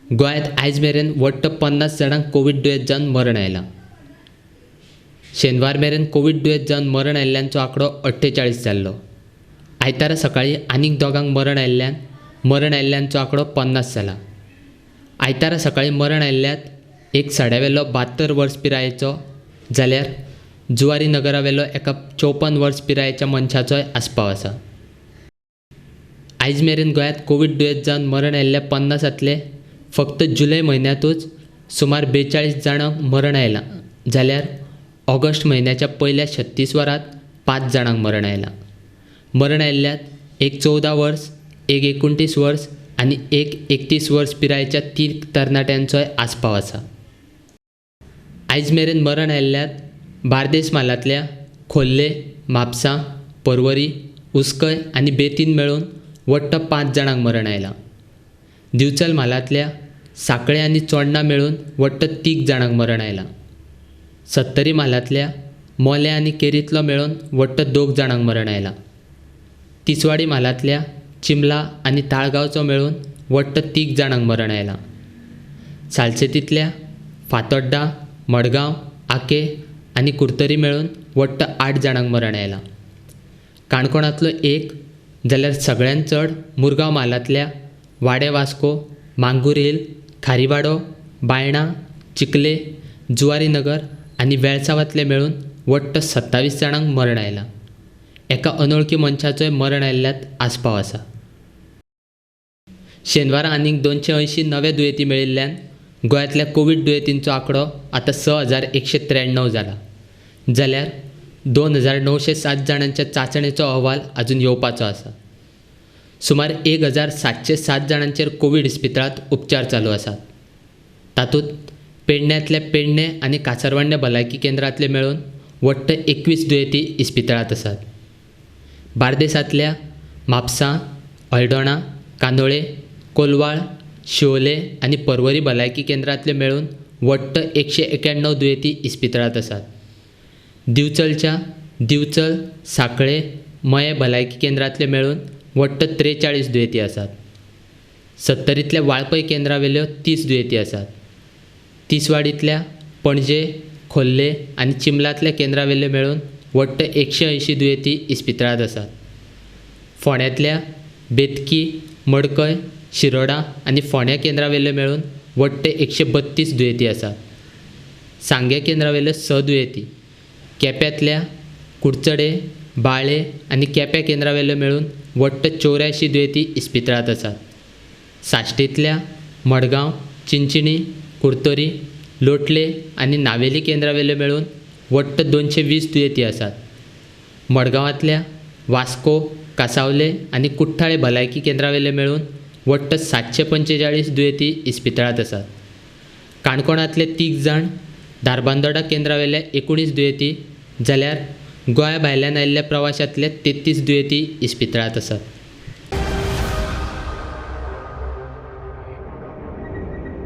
गोंयांत आयज मेरेन वट्ट 50 जाणांक कोवीड दुयेंत जावन मरण आयलां. शेनवार मेरेन कोवीड दुयेंत जावन मरण आयिल्ल्यांचो आंकडो 48 जाल्लो. आयतारा सकाळीं आनीक दोगांक मरण आयिल्ल्यान मरण आयिल्ल्यांचो आंकडो 50 जाला. आयतारा सकाळीं मरण आयिल्ल्यांत एक सड्यावेलो 72 वर्स पिरायेचो जाल्यार जुवारी नगरावेलो एका 54 वर्स पिरायेच्या मनशाचोय आस्पाव आसा. आयज मेरेन गोंयांत कोवीड दुयेंत जावन मरण आयिल्ल्या 50तांतले फक्त जुलय म्हयन्यांतूच सुमार 42 जाणांक मरण आयलां जाल्यार ऑगस्ट म्हयन्याच्या पयल्या 36 वरांत 5 जाणांक मरण आयलां. मरण आयिल्ल्यांत एक 14 वर्स, एक 29 वर्स आनी एक 31 वर्स पिरायेच्या 3 तरणाट्यांचोय आस्पाव आसा. आयज मेरेन मरण आयिल्ल्यांत बार्देस म्हालांतल्या खोर्ले, म्हापसा, पर्वरी, उसकय आनी बेतीन मेळून वट्ट 5 जाणांक मरण आयलां. दिवचल म्हालांतल्या सांखळे आनी चोडणा मेळून वट्ट 3 जाणांक मरण आयलां. सत्तरी म्हालांतल्या मोलें आनी केरीतलो मेळून वट्ट 2 जाणांक मरण आयलां. तिसवाडी म्हालांतल्या चिमला आनी ताळगांवचो मेळून वट्ट 3 जाणांक मरण आयलां. सालसेतींतल्या फातोड्डा, मडगांव, आके आनी कुर्तरी मेळून वट्ट 8 जाणांक मरण आयलां. काणकोणांतलो 1 जाल्यार सगळ्यांत चड मुरगांव म्हालांतल्या वाडे वास्को, मांगूर हिल, खारीवाडो, बायणा, चिखले, जुवारी नगर आनी वेळसांवांतले मेळून वट्ट 27 जाणांक मरण आयलां. एका अनोळखी मनशाचोय मरण आयिल्ल्यांत आस्पाव आसा. शेनवारा आनीक 280 नवे दुयेंती मेळिल्ल्यान गोंयांतल्या कोवीड दुयेंतींचो आंकडो आतां 6193 जाला जाल्यार 2907 जाणांच्या चांचणेचो अहवाल अजून येवपाचो आसा. सुमार 1707 जाणांचेर कोवीड इस्पितळांत उपचार चालू आसात. तातूंत पेडण्यांतल्या पेडणे आनी कासरवाडे भलायकी केंद्रांतले मेळून वट्ट 21 दुयेंती इस्पितळांत आसात. बार्देसांतल्या म्हापसा, हळदोणा, कांदोळे, कोलवाळ, शिवोले आनी पर्वरी भलायकी केंद्रांतले मेळून वट्ट 191 दुयेंती इस्पितळांत आसात. दिवचलच्या दिवचल, सांखळे, मये भलायकी केंद्रांतले मेळून वट्ट 43 दुयेंती आसात. सत्तरींतल्या वाळपय केंद्रावेल्यो 30 दुयेंती आसात. तिसवाडींतल्या पणजे, खोर्ले आनी चिमलांतल्या केंद्रावेल्यो मेळून वट्ट 180 दुयेंती इस्पितळांत आसात. फोंड्यांतल्या बेतकी, मडकय, शिरोडा आनी फोंड्या केंद्रावेल्यो मेळून वट्ट 132 दुयेंती आसात. सांगें केंद्रावेल्यो 6 दुयेंती, केप्यांतल्या कुडचडे, बाळे आनी केप्यां केंद्रावेल्यो मेळून वट्ट 84 दुयेंती इस्पितळांत आसात. साश्टींतल्या मडगांव, चिंचिणी, कुर्तोरी, लोटले आनी नावेली केंद्रावेल्यो मेळून वट्ट 220 दुयेंती आसात. मडगांवांतल्या वास्को, कासावले आनी कुठ्ठाळे भलायकी केंद्रावेल्यो मेळून वट्ट 745 दुयेंती इस्पितळांत आसात. काणकोणांतले 3 जाण, धारबांदोडा केंद्रावेल्या 19 दुयेंती जाल्यार गोंया भायल्यान आयिल्ल्या प्रवाशांतले 33 दुयेंती इस्पितळांत आसात.